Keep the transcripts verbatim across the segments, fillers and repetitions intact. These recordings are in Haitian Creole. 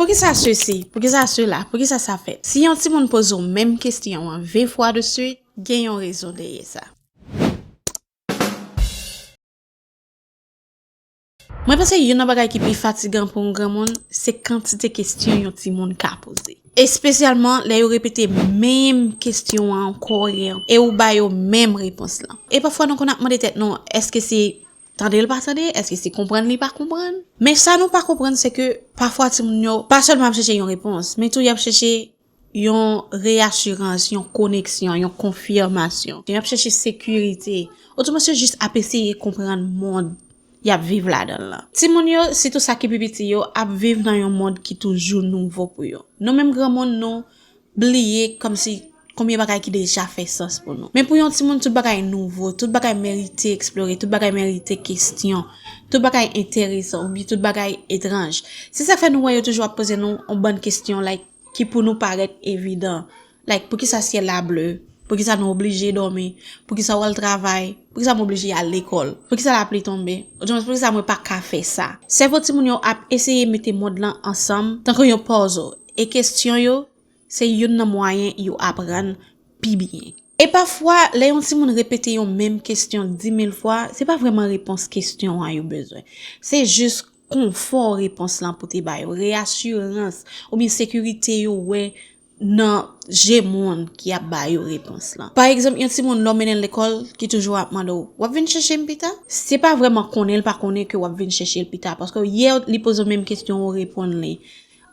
Poukisa sesi? Poukisa sela? Poukisa sa fèt? Si yon timoun poze w menm kesyon an ven fwa de swit, gen yon rezon dèyè sa. Mwen panse youn nan bagay ki pi fatigan pou yon granmoun, se kantite kesyon yon timoun ka poze. Espesyalman lè yo repete menm kesyon an ankò e ankò, e ou ba yo menm repons lan. E pafwa nou konn ap mande tèt nou, èske se tande l pa tande, èske se konprann li pa konprann? Men sa nou pa konprann, se ke pafwa timoun yo pa sèlman ap chèche yon repons, men tou y ap chèche yon reyasirans, yon koneksyon, yon konfimasyon. Y ap chèche sekirite. Otoman se jis ap eseye konprann mond y ap viv ladan l lan. Timoun yo, sitou sa ki pi piti yo, ap viv nan yon mond ki toujou nouvo pou yo. Nou menm granmoun, nou bliye kòmsi konbyen bagay ki deja fè sans pou nou. Men pou yon timoun, tout bagay nouvo, tout bagay merite eksplore, tout bagay merite kesyon, tout bagay enteresan oubyen tout bagay etranj. Se sa k fè nou wè yo toujou ap poze nou yon bann kesyon, like, ki pou nou parèt evidan. Like, poukisa syèl la ble? Poukisa nou oblije dòmi? Poukisa w al travay? Poukisa m oblije al lekòl? Poukisa lapli tonbe? Otoman poukisa mwen pa ka fè sa? Sèvo timoun yo ap eseye mete mond lan ansanm tankou yon puzzle. E kesyon yo, se youn nan mwayen yo aprann pi byen. E pafwa, lè yon timoun repete yon menm kesyon di mil fwa, se pa vrèman repons kesyon an yo bezwen. Se jis konfò repons lan pote ba yo, reyasirans oubyen sekirite yo wè nan je moun ki ap ba yo repons lan. Pa egzanp, yon timoun lè w mennen l lekòl ki toujou ap mande w, "W ap vin chèche m pita?" Se pa vrèman konnen l pa konnen ke w ap vin chèche l pita, paske yè li poze w menm kesyon ou reponn li.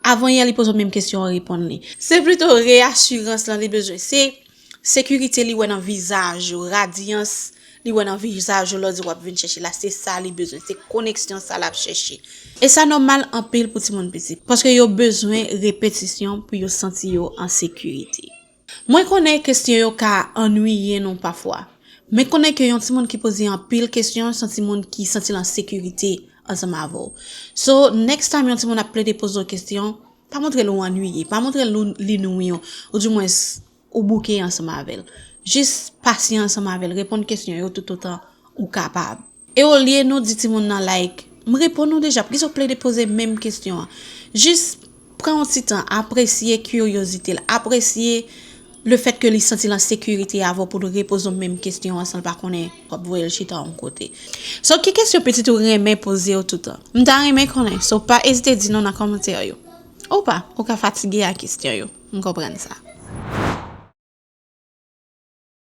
Avan yè li poze w menm kesyon ou reponn li. Se plito reyasirans lan li bezwen. Se sekirite li wè nan vizaj ou, radyans li wè nan vizaj ou lè w di w ap vin chèche la, se sa li bezwen, se koneksyon sa l ap chèche. E sa nòmal anpil pou timoun piti, paske yo bezwen repetisyon pou yo santi yo an sekirite. Mwen konnen kesyon yo ka annuiye nou pafwa, men konnen ke yon timoun ki poze anpil kesyon se yon timoun ki santi l an sekirite ansanm avè w. So, next time yon timoun ap plede poze w kesyon, pa montre l ou annuiye, pa montre l ou li nwi w, oudimwens ou bouke ansanm avè l. Jis pasyan ansanm avè l, reponn kesyon yo toutotan ou kapab. E olye nou di timoun nan, like, "M reponn ou deja, poukisa w plede poze menm kesyon an?" Jis pran yon ti tan, apresye kiryozite l, apresye le fèt ke li santi l an sekirite avè w pou l repoze w menm kesyon an san l pa konnen w ap voye l chita yon kote. So, ki kesyon pitit ou renmen poze w toutan? M ta renmen konnen, so pa ezite di nou nan kòmantè yo. Ou pa, ou ka fatige ak kesyon yo. M konprann sa.